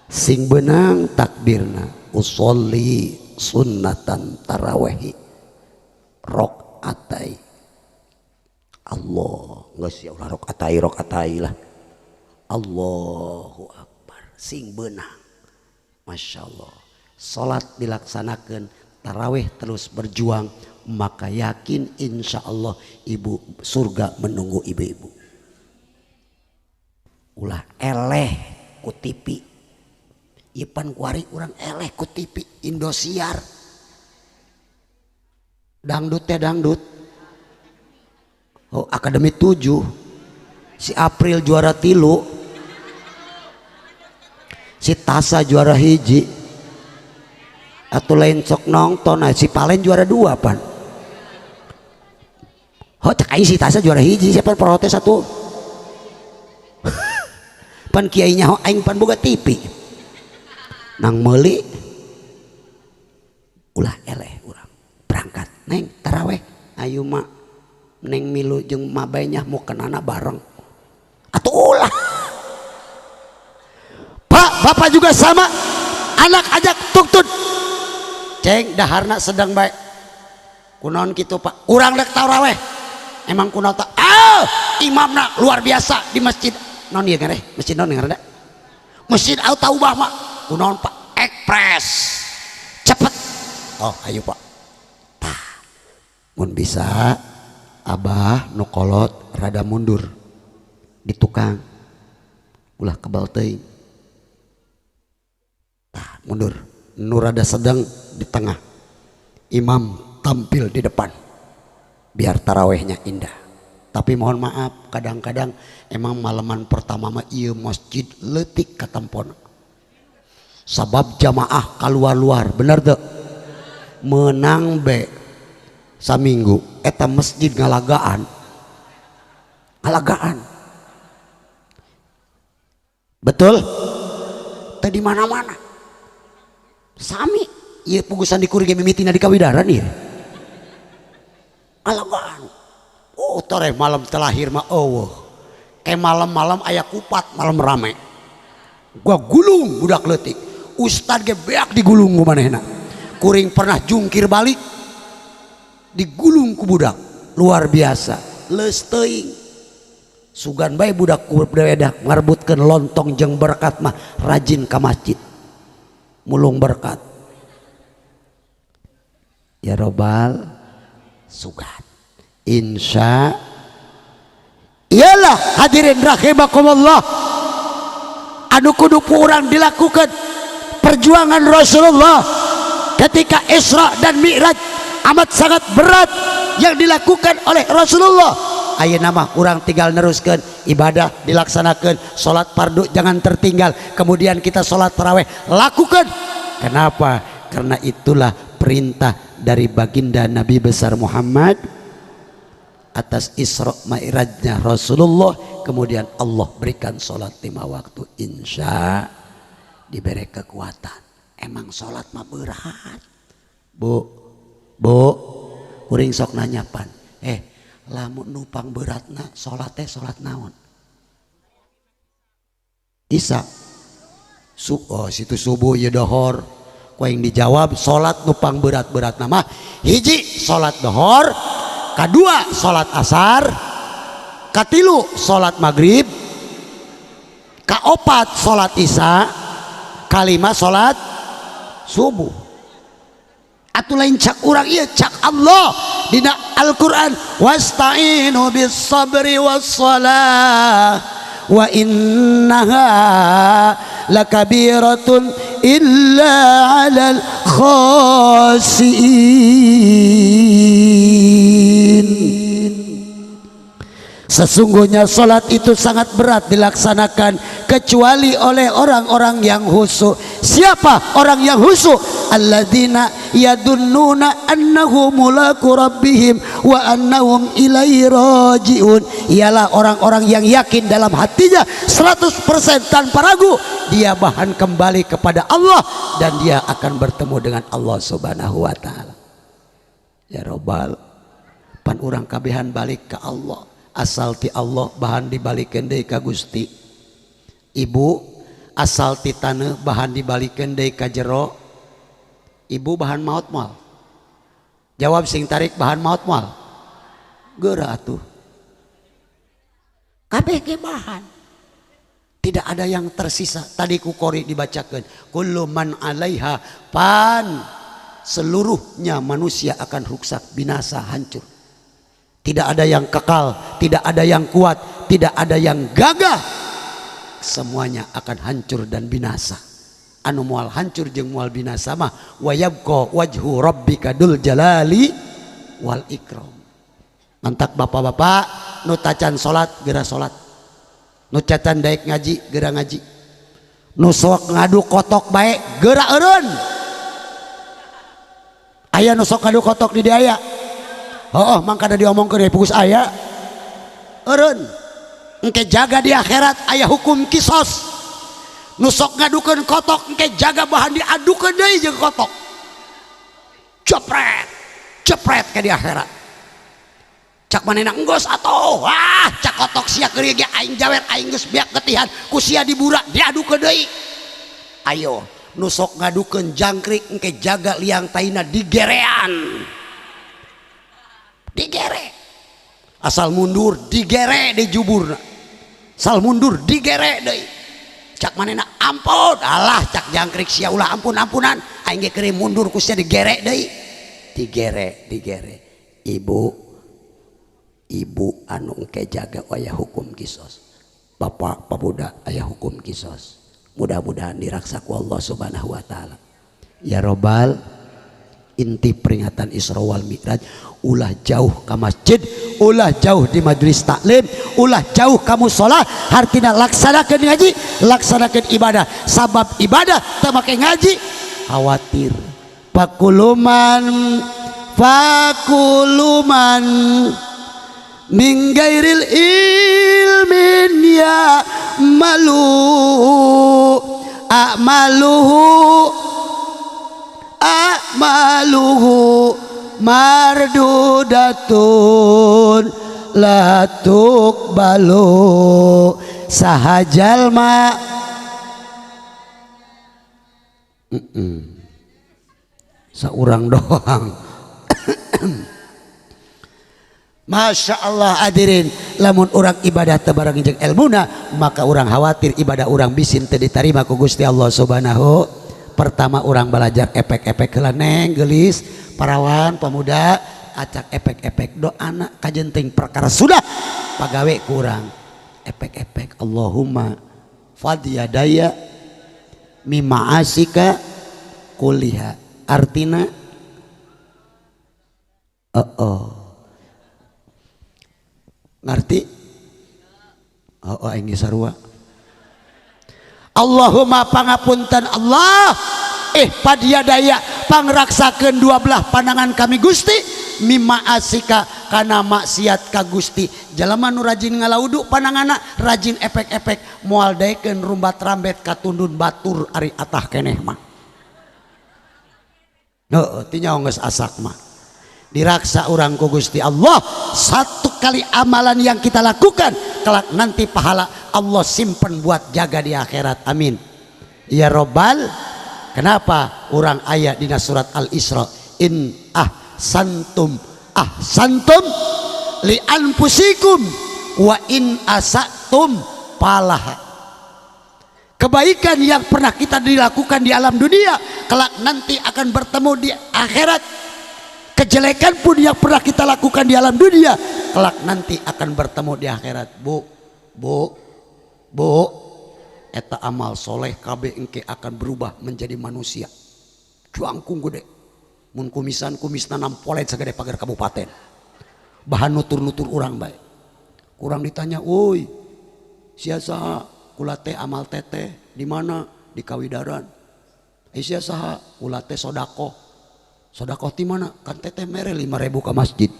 sing benang takbirna usolli sunnatan tarawehi rokaatai. Allah geus ya ulah rokaatai rokaatai lah. Allahu akbar. Sing benang. Masya Allah. Salat dilaksanakan, taraweh terus berjuang, maka yakin insya Allah ibu surga menunggu ibu-ibu. Ulah eleh ku TV. Ipan kuari urang eleh ku TV Indosiar. Dangdut teh dangdut. Oh, Akademi 7. Si April juara 3. Si Tasa juara 1. Atau lain sok nonton, nah, si Palen juara 2 pan. Oh, cek aing si Tasa juara 1, siapa protes satu. Pan kiainya ho aing pan boga TV. Nang meuli ulah eleh urang berangkat neng taraweh ayu mak neng milu jeung mabainya mau kenana bareng atuh ulah. Pak, bapak juga sama, anak ajak tuktut ceng daharna sedang baik kunaon kitu Pak, urang rek taraweh emang kunaon tak ah imamna luar biasa di masjid non ieu ngareh masjid non ngaranna masjid Al Taubah mak kunaon Pak ekspres cepet. Oh ayo Pak, tah mun bisa abah nu kolot rada mundur di tukang ulah kebal teuing, tah mundur nu rada sedang di tengah, imam tampil di depan biar tarawehnya indah. Tapi mohon maaf kadang-kadang emang malaman pertama mah ieu masjid leutik katempona. Sabab jamaah keluar-luar, bener teu? Menang be saminggu eta masjid ngalagaan. Ngalagaan. Betul? Teu di mana-mana. Sami ieu pugusan dikuring ge mimitina di Kawidaran ieu. Ngalagaan. Oh, toreh malam terlahir mah eueuh. Kayak malam-malam aya kupat, malam rame. Gua gulung budak leutik. Ustad ge beak digulung ku manehna. Kuring pernah jungkir balik digulung ku budak. Luar biasa. Leus teuing. Sugan bae budak ku bedak ngarebutkeun lontong jeung berkat mah rajin ka masjid. Mulung berkat. Ya robbal sugan. Insya iyalah hadirin rahimakumullah, anu kudu ku urang dilakukan perjuangan Rasulullah ketika Isra dan Mi'raj amat sangat berat yang dilakukan oleh Rasulullah. Ayeuna mah urang tinggal neruskeun ibadah dilaksanakan, salat fardu jangan tertinggal, kemudian kita salat taraweh lakukan. Kenapa? Karena itulah perintah dari baginda Nabi besar Muhammad atas Isra Mi'rajnya Rasulullah. Kemudian Allah berikan salat 5 waktu, insya diberi kekuatan. Emang salat mah berat, Bu. Bu, kuring sok nanya pan, lamun nupang beratna salat teh salat naon? Isa oh situ subuh ya dohor. Ku aing dijawab salat nupang berat-berat nama hiji salat dohor, kadua salat asar, katilu salat maghrib, kaopat salat isya, kalima salat subuh. Atuh lain cak urang ieu, cak Allah dina Al-Qur'an, wasta'inu bis sabri was salah wa innaha lakabiratun illa 'alal khasiin. Sesungguhnya salat itu sangat berat dilaksanakan kecuali oleh orang-orang yang khusyuk. Siapa orang yang khusyuk? Alladzina yadunnuna annahum mulaku rabbihim wa annahum ilaihi rajiun. Ialah orang-orang yang yakin dalam hatinya 100% tanpa ragu dia bahan kembali kepada Allah dan dia akan bertemu dengan Allah Subhanahu wa taala. Ya robbal, pan urang kabehan balik ke Allah. Asal ti Allah bahan dibalikeun deui ka Gusti. Ibu asal ti taneuh bahan dibalikeun deui ka jero. Ibu bahan maot moal? Jawab sing tarik, bahan maot moal? Geura atuh. Kabeh ge bahan. Tidak ada yang tersisa. Tadi ku qori dibacakeun, kullu man 'alaiha fan. Seluruhnya manusia akan ruksak, binasa, hancur. Tidak ada yang kekal, tidak ada yang kuat, tidak ada yang gagah. Semuanya akan hancur dan binasa. Anu moal hancur jeung moal binasa mah wa yabqa wajhu rabbika dzul jalali wal ikram. Mantak bapak-bapak nu tacan salat geura salat. Nu cacan daek ngaji geura ngaji. Nu sok ngadu kotok bae geura eureun. Aya nu sok ngadu kotok di dieu aya. Oh, mangkana diomongkeun pugus aya. Eureun. Engke jaga di akhirat aya hukum kisos. Nu sok ngadukeun kotok engke jaga bahan diadukeun deui jeung kotok. Cepret, cepret ke di akhirat. Cak manehna enggeus atuh. Wah, cak kotok sia keur ge aing jawer aing geus beak getihan ku sia dibura diadukeun deui. Ayo, nu sok ngadukeun jangkrik engke jaga liang taina digerean. Digere. Asal mundur digere dijuburna. Asal mundur digere deui. Cak manehna ampun, alah cak jangkrik sia ulah ampun-ampunan. Aing ge keur mundur ku sia digere deui. Digere, digere. Ibu, ibu anu engke jaga aya hukum kisos. Bapak pemuda aya hukum kisos. Mudah-mudahan diraksa ku Allah Subhanahu wa taala. Ya robbal Inti peringatan Isra wal Mi'raj ulah jauh ke masjid, ulah jauh di majelis taklim, ulah jauh ka mushola, hartina laksanakeun ngaji, laksanakeun ibadah. Sabab ibadah teu make ngaji khawatir. Fakuluman fakuluman min gairil ilmin ya malu a'maluhu a'maluhu mardudatun la tuqbalu. Saha jalma saurang doang. Masya Allah hadirin, lamun urang ibadah teu bareng jeung elmuna maka urang khawatir ibadah urang bisin teu ditarima ku Gusti Allah Subhanahu. Pertama urang belajar epek-epek heula neng geulis parawan pemuda acak epek-epek doana kajenting perkara sudah pagawe kurang epek-epek. Allahumma fadiyadaya mima'asika kuliha, artina ngerti? Oh aing sarua. Allahumma pangapunten Allah padiadaya pangraksakeun dua belah pandangan kami Gusti mimma asika kana maksiat ka Gusti. Jalma nu rajin ngalaudu pandanganna rajin epek-epek moal daekeun rumbat rambet katundun batur ari atah keneh mah. Heuh tinyaho geus asak mah. Diraksa urang ku Gusti Allah. Satu kali amalan yang kita lakukan kelak nanti pahala Allah simpen buat jaga di akhirat. Amin ya robbal. Kenapa orang ayat dina surat Al-Isra in ahsantum ahsantum li anfusikum wa in asatum palaha. Kebaikan yang pernah kita dilakukan di alam dunia kelak nanti akan bertemu di akhirat. Kejelekan pun yang pernah kita lakukan di alam dunia kelak nanti akan bertemu di akhirat. Bu, bu, bu, eta amal soleh kabeh engke akan berubah menjadi manusia. Cuangkung gede, mun kumisan kumisna nampolet sagede pagar kabupaten. Bahan nutur-nutur urang bae. Kurang ditanya, "Woi, sia saha? Kula teh amal teteh di mana? Di Kawidaran." "Eh sia saha? Kula teh sodakoh." Sodakoh ti mana? Kan teteh mere 5.000 ke masjid.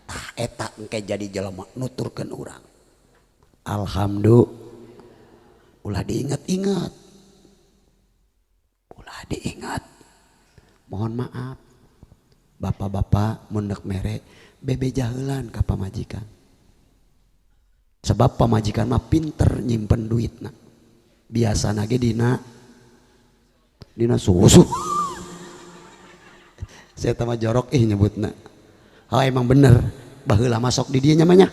Tah eta engke jadi jelema nuturkeun urang. Alhamdulillah. Ulah diingat-ingat. Ulah diingat. Mohon maaf. Bapak-bapak mun deuk mere bebeja heulan ka pamajikan. Sebab pamajikan mah pinter nyimpen duitna. Biasana ge dina susu. Saya mah jorok ih nyebutna. Oh emang bener, baheula masuk di dieu nya.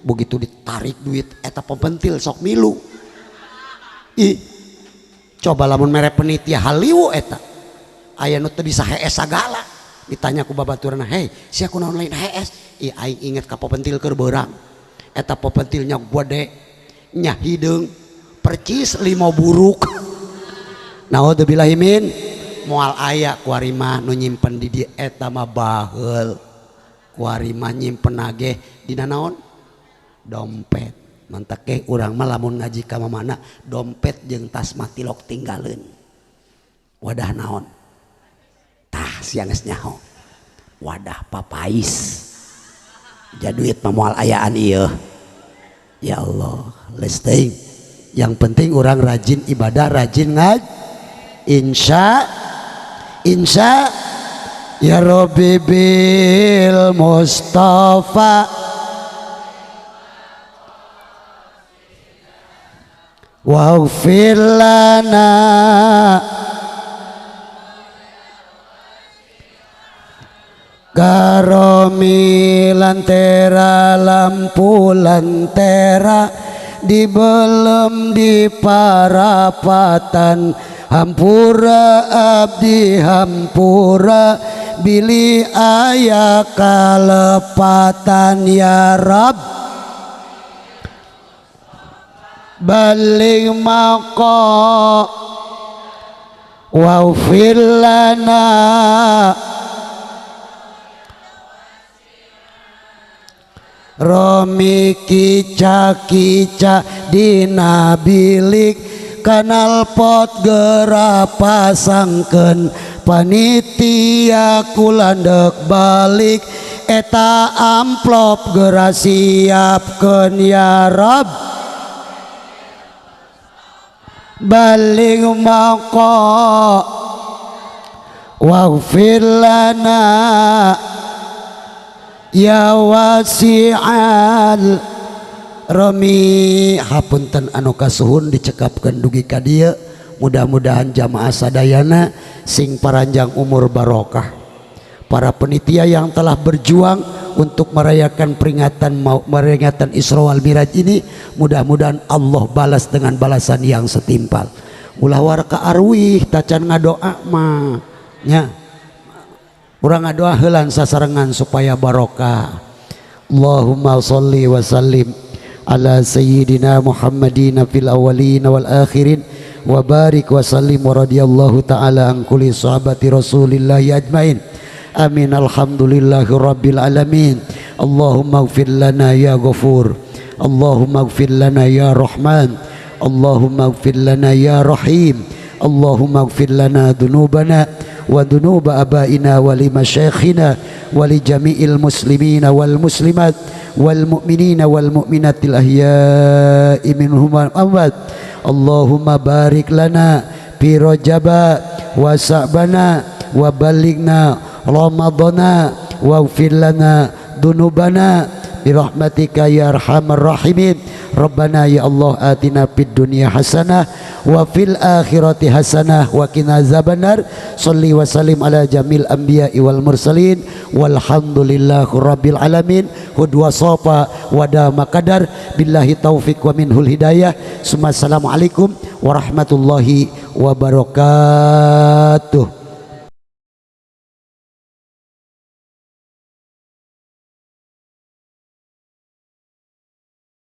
Begitu ditarik duit eta pempentil sok milu. Ih. Coba lamun mere penitia haliwu eta. Aya nu teu bisa hees sagala. Ditanya ku babaturna, "Hei, sia kunaon lain hees?" Ih aing inget ka pepentil keur beurang. Eta pepentilnya gede, nya hideung, percis limo buruk. Naudzubillahi min. Moal aya kuari mah nu nyimpen di dieu eta mah baheul. Kuari mah nyimpen nage dina naon? Dompet. Mantak ge urang mah lamun ngaji ka mamana dompet jeung tas mah tilok tinggaleun. Wadah naon? Tah sia geus nyaho. Wadah papais. Ja duit mah moal ayaan ieu. Ya Allah, leusteung. Yang penting urang rajin ibadah, rajin ngaji. Insya ya Rabbi bil Mustafa waghfir lana karomi lantera lampu lantera di belem di parapatan hampura abdi hampura bili aya kalepatan ya Rabb balik maqo Waghfir lana Romi kica kica dina bilik kanal pot gera pasangkeun panitia kulandek balik eta amplop gera siapkeun ya Rabb balik maqo waghfir lana ya wasi'al Romi. Hapunten anu kasuhun dicekapkeun dugi ka dieu, mudah-mudahan jamaah sadayana sing paranjang umur barokah. Para penitia yang telah berjuang untuk merayakan peringatan Isra wal Miraj ini, mudah-mudahan Allah balas dengan balasan yang setimpal. Ulah warka arwih tacan ngadoa mah nya. Urang ngadoa heulan sasarengan supaya barokah. Allahumma sholli wa sallim ala sayyidina Muhammadin fil awwalin wal akhirin wa barik wa sallim wa radhiyallahu ta'ala an kulli sahabati rasulillahi ajmain. Amin. Alhamdulillahi rabbil alamin. Allahumma ighfir lana ya ghafur, Allahumma ighfir lana ya rahman, Allahumma ighfir lana ya rahim, Allahumma ighfir lana dzunubana wa dzunuba abaina wa li masyayikhina wa li jami'il muslimina wal muslimat wal mu'minina wal mu'minatil ahya'i minhum wal amwat. Allahumma barik lana fi rajaba wa sa'bana wa balighna ramadhana waghfir lana dzunubana birahmatika ya arhamar rahimin. Rabbana ya Allah atina fid dunya hasanah wa fil akhirati hasanah wa qina azabannar. Shalli wa sallim ala jamil anbiya'i wal mursalin walhamdulillahi rabbil alamin. Hudwa safa wa dama qadar billahi taufik wa minhul hidayah. Assalamualaikum warahmatullahi wabarakatuh.